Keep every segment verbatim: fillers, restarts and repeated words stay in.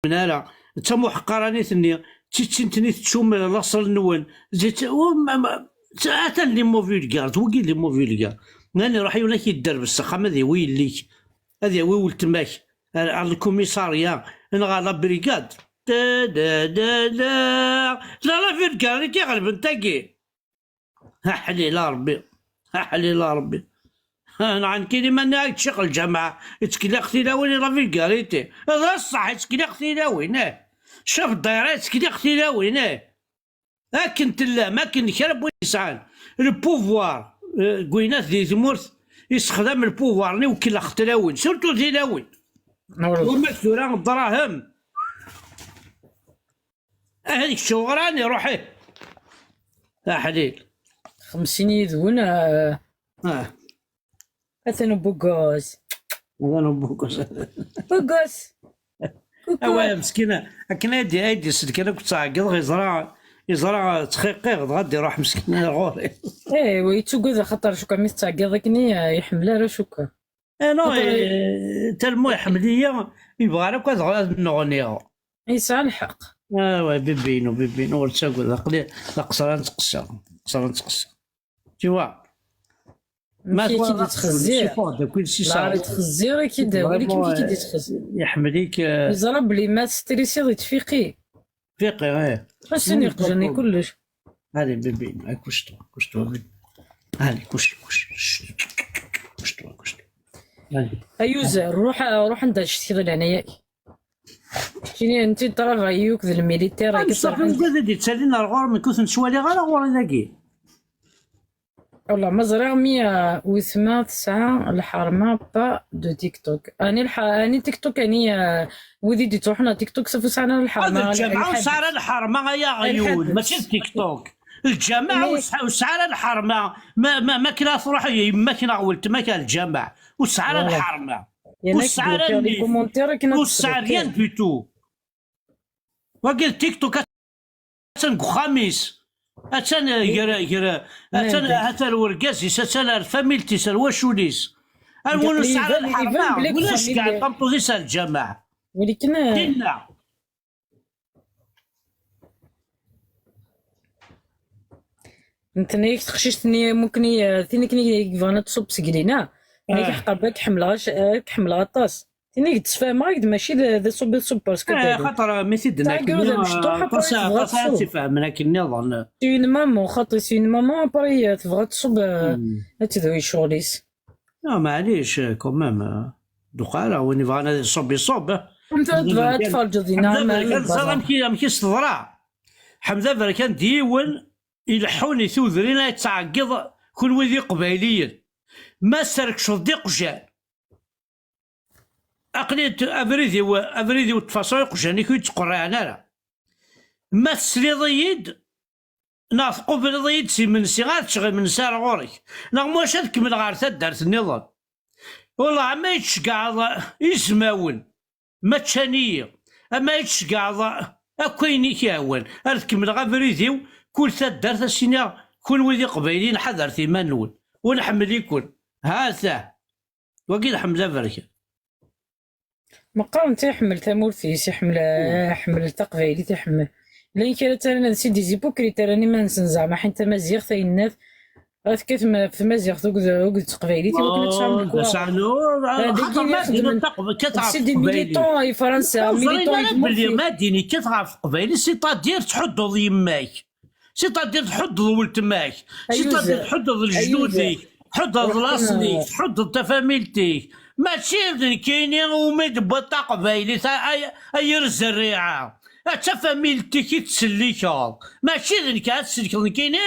ara. D tamuḥqaranit-nni, d tittint-nni tettum laṣel-nwen. Zit-, u-, ma-, ma-, atan les mots vulgaires, d wigi les mots vulgaires. Nnan iruḥ yiwen ad k-yedderbes s axxam, ad yawi yelli-k, ad yawi weltma-k ar, ar lkumisarya neɣ ar la brigade. Da, da, da, da. La, la vulgarité ɣelben tagi. Aḥlil a Ṛebbi, aḥlil a Ṛebbi. Nɣan kini mani ad ččiɣ lǧameɛ, yettkelliq tilawin i la vulgarité. D ṣṣeḥ, yettkelliq tilawin, eh. Ccaf ddayra yettkelliq tilawin, eh. Akken tellam, akken kra n win yesɛan le pouvoir, eh, deg wayen di tmurt, yessexdam le pouvoir-nni iwekkel ɣef tlawin, surtout tilawin. Wama tura dṛahem. Ahat kečč uɣran iruḥ, ih. Aḥlil. Xemsin yid-wen, ah, ah. Atan ubuguz. Atan ubuguz. Buguz. Kuku. Awa, meskin, akken ay d-, ay d-isell kan akk ttɛeggiḍeɣ, iẓra, iẓra ttxiqqiɣ, dɣa d-iruḥ meskin ar ɣur-i. Eh, wa yettugad axaṭer cukka mi tettɛeggiḍ akken i, ah, iḥemmel ara cukka. Eh, non, eh, tellement iḥemmel-iyi, yebɣa ara akk ad, ad nneɣniɣ. Yesɛa lḥeqq. Ah, ouais, bibinu, bibinu, ur ttagad, aql-i d aqeṣṣer ad nettqeṣṣer, aqeṣṣer ad nettqeṣṣer. Tu vois? Ma amek i k-id-ittxezzir? Lɛar ittxezzir, i k-id-, wali amek i k-id-ittxezzir. Iḥemmel-ik, eh. Yeẓra belli ma testrisiḍ, yettfiqi. Fiqi, eh. Xas in iqjan i kullec. Allez, bébé, accouche-toi, accouche-toi, bébé. Allez, couche, couche. Chut. Couche-toi, couche-toi. Allez. Ay uzer, ruḥ, ruḥ anda ccetkiḍ leɛnaya-k. Kini, nti travail yakk d lmilitir, akka. Anṣaf, anwa d-ittalin ar ɣur-m, nekk ur ten-ttwaliɣ ara ɣur-i dagi. Wallah, ma ẓriɣ mi, euh, wetma tesɛa lḥerma, pas de TikTok. Ani lḥ-, ani TikTok, ani, euh, wid i d-ittruḥun ar TikTok, safu sɛan ara lḥerma. Lǧameɛ ur sɛa ara lḥerma, ay aɣyul, mačči d TikTok. Lǧameɛ ur sɛa, ur sɛa ara lḥerma. Ma, ma, ma kra truḥ yemma-k neɣ weltma-k ar lǧameɛ, ur sɛa ara lḥerma. Ur sɛa ara nnif. Ur sɛa rien du tout. Wagi d TikTok. Attan deg uxxam-is, attan, eh, gar, gar, attan, attan ar urgaz-is, attan ar tfamilt-is, ar wacul-is. Ar win ur nesɛi ara lḥerma, win ur neceggeɛ tameṭṭut-is ar lǧameɛ. Walakin, eh, dinna. Nteɣ teqcict-nni, mumkin, eh, tin akken i yebɣan ad tṣubb seg lina. Nekk ḥeqqa, ad k-ḥemmleɣ, ad k-ḥemmleɣ aṭas. Tin i k-d-sfehmeɣ, ak-d mačči d, d aṣubb i tṣubb, parce que eh, xaṭer mi t-id-nekk, tɛeggeḍ amecṭuḥ, après tebɣa ad tṣubb. C'est une maman, xaṭi, c'est une maman, après, euh, tebɣa ad tṣubb, euh, ad tedwi ccɣel-is. Non, maɛlic, quand même, euh, d uqara, win yebɣan ad iṣubb, iṣubb. Anta tebɣa ad tferǧeḍ dinna, Ḥemd Aberkan, teẓriḍ amek i, amek i s-teḍra? Ḥemd Aberkan d yiwen ileḥḥun i tudrin ay yettɛeggiḍ, kunwi d iqbayliyen. Ma sserkceḍ d iqjan. Aql-i t-, abrid-iw, abrid-iw ṭṭef-as iqjan-ik ur yettqerriɛen ara. Ma tesliḍ-iyi-d, neɣ tqubleḍ-iyi-d s imensi, ad ččeɣ imensi ar ɣur-k. Neɣ ma ulac ad kemmleɣ ɣer taddart nniḍen. Wellah, ama yettceggɛeḍ izmawen, ma ččan-iyi, ama yettceggɛeḍ akk ayen i k-yehwan, ad kemmleɣ abrid-iw, kul taddart ad s-iniɣ, kunwi d iqbayliyen, ḥadret iman-nwen, ur nḥemmel-iken. Ha-t-ah. Wagi d Ḥemd Aberkan. Meqqar netta iḥemmel tamurt-is, iḥemmel, iḥemmel taqbaylit, iḥemmel. Llan kra ttarran ad si des hypocrites, rran iman-nsen zeɛma ḥin tamaziɣt, ayennat, ad tekkatem ɣef tmaziɣt akked, akked teqbaylit, i wakken ad tesɛum lekwaɣeḍ. Dagi i xedmen. C'est des militants i Fransa, militants i tmurt. Ma d-ini kkat ɣef teqbaylit, c'est-à-dire tḥuddeḍ yemma-k. C'est-à-dire tḥuddeḍ weltma-k, c'est-à-dire tḥuddeḍ lejdud-ik, tḥuddeḍ laṣel-ik, tḥuddeḍ tafamilt-ik. Mačči d nekkini umi d-tewwiḍ taqbaylit, ay, ay, ay yir zerriɛa. D tafamilt-ik i tettsellikeḍ. Mačči d nekk ad tsellkeḍ nekkini,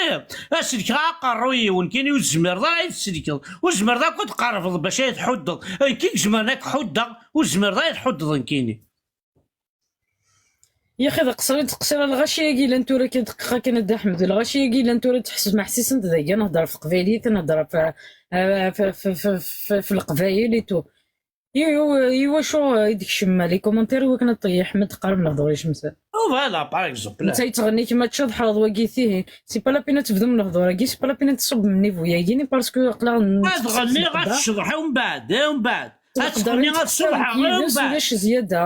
ad sellkeɣ aqerruy-iw nekkini, ur tezmireḍ ara ad yi-tsellkeḍ. Ur tezmireḍ akk ad tqerrbeḍ bac ad yi-tḥuddeḍ. Nekk i izemren ad k-ḥuddeɣ, ur tezmireḍ ara ad yi-tḥuddeḍ nekkini. Yaxi d aqṣir i d-teqṣir, lɣaci-agi llan tura kan, dqiqa kan a Dda Ḥmed, lɣaci-agi llan tura ttḥesmeḥsisent dagi, ad nehder ɣef teqbaylit, ad nehder ɣef, ɣef, ɣef, ɣef, ɣef, ɣef leqbayel et tout. I, i, i wacu i d-kcem les commentaires i wakken ad ṭṭeyyiḥ ma d-qqaren lehdur icemten? Oh, voilà, par exemple. Netta yettɣenni kemm ad tcaḍḥeḍ wagi tihin. C'est pas la peine ad tebdum lehdur-agi, c'est pas la peine ad tṣubbem niveau-agi-ni, parce que aql-aɣ n-, ad ɣenniɣ, ad tecḍeḥ, umbeɛd, eh, umbeɛd. Ad tɣenni, ad tṣubḥeɣ, eh, umbeɛd. Ulac zzyada.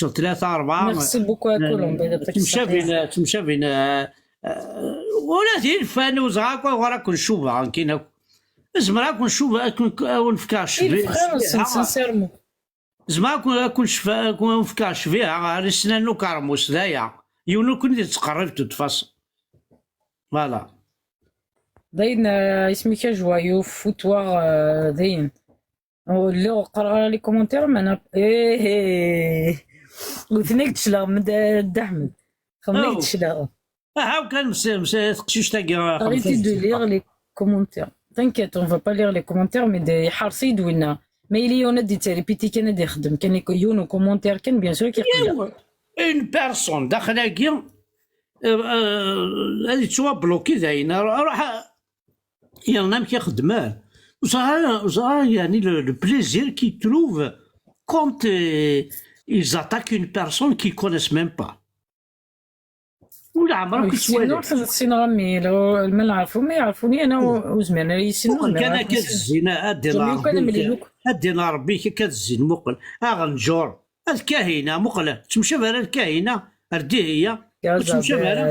tekseḍ tlata, ṛebɛa. Merci beaucoup à Colombe, il a pas que ça. Ttemcabin, ttemcabin, euh, euh, ula d ilfan, ur ẓriɣ akk ɣer akk ncuba, akken akk. Zemreɣ ad ken-cuba, ad ken-, ad wen-fkeɣ ccbi-, ccbiha. Sincèrement. Zemreɣ ad ken-, ad ken-cfa-, ad ken-fkeɣ ccbiha ɣer islan n ukermus, d aya. Yiwen ur ken-id-yettqerrib de toute façon. Voilà. Dayen, euh, isem-ik a Joyeux, foutoir, euh, dayen. Ur lliɣ qqareɣ ara les commentaires, mais ana, eh, eh. Ur ten-ak-d-cleɣ, Dda Ḥmed. Xemmen-ak-d cleɣ. Aha, kan mse-, mse-, teqcict-agi, arrêtez de lire les commentaires. T'inquiète, on va pas lire les commentaires, mais d-, iḥerṣ-iyi-d winna. Ma yili yiwen ad d-ittrépéti kan, ad ixdem kan yiwen ukomontir kan, bien sûr, ad k-iqleɛ. Une personne daxel-agi, euh, euh, ad yettwabloki dayen. Ruḥ, yerna amek i xeddmen. Ẓra, ẓra, yeɛni le, le plaisir qu'ils trouvent quand, euh, ils attaquent une personne qu'ils connaissent même pas. Ur ɛemmer akk yettwali. Ur ssineɣ a mmi, la, ma nɛerfu, ma yeɛrfuni, ana ur zmiren ara yissin. Muqel kan akka ad zzin, ad d-iniɣ Rebbi, ad d-iniɣ Rebbi akka ad zzin, muqel. Aɣenǧur, ad kahina, muqel, ttemcabi ara lkahina, ar dihiya, ur ttemcabi ara.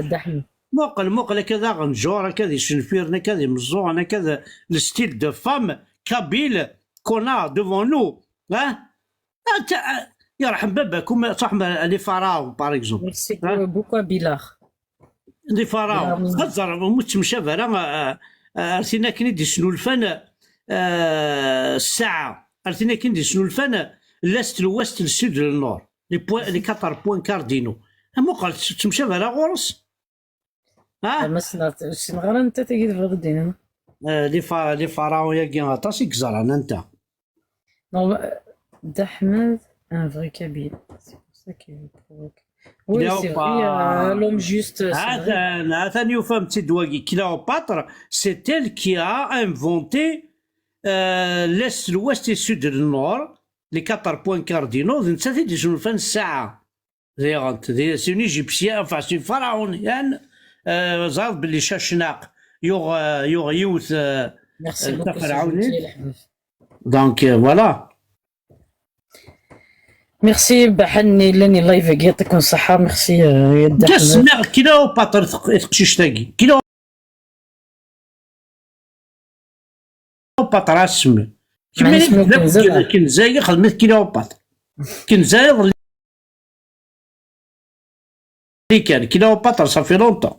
Muqel, muqel, akka d aɣenǧur, akka d icenfiren, akka d imeẓẓuɣen, akka d le style de femme kabyle qu'on a devant nous, hein? Anta, yerḥem baba-k, um, truḥem ar les pharaons, par exemple. Merci beaucoup, Bilar. Les pharaons. Ad ẓer, ur ttemcab ara, euh, euh, ar tin akken i d-isnulfan, euh, ssaɛa. Ar tin akken i d-isnulfan, l'est, l'ouest, le sud, le nord. Les points, les quatre points cardinaux. Amuqel, ur ttemcab ara ɣur-s. Ah? Ma ssneɣ, ur ssineɣ ara anta tagi tebɣiḍ ad d-tiniḍ. Euh, les pha-, les pharaons-agi aṭas i yeẓran, anta? Non, euh, Dda Ḥmed, un vrai kabyle. C'est pour ça qu'il vous provoque. Oui, c'est vrai, euh, l'homme juste, c'est vrai. Atan, atan yufam-tt-id wagi. Cléopâtre, c'est elle qui a inventé, euh, l'est, l'ouest et sud, le nord, les quatre points cardinaux, d nettat i d-yesnulfan ssaɛa. Diɣent, di, c'est une égyptienne, enfin, c'est une pharaonienne, euh, ẓriɣ belli Cacnaq yuɣ, euh, yuɣ yiwet, euh, euh, taferɛunit. Donc, euh, voilà. Merci, Baḥan, llan i live-agi, yɛṭikum ṣṣeḥḥa, merci, euh, ya Dda Ḥmed. Smiɣ Cléopâtre teq-, teqcict-agi. Cléopâtre asmi. Kemmini kenza, xedmet Cléopâtre. Kenza iḍelli kan, Cléopâtre, ça fait longtemps.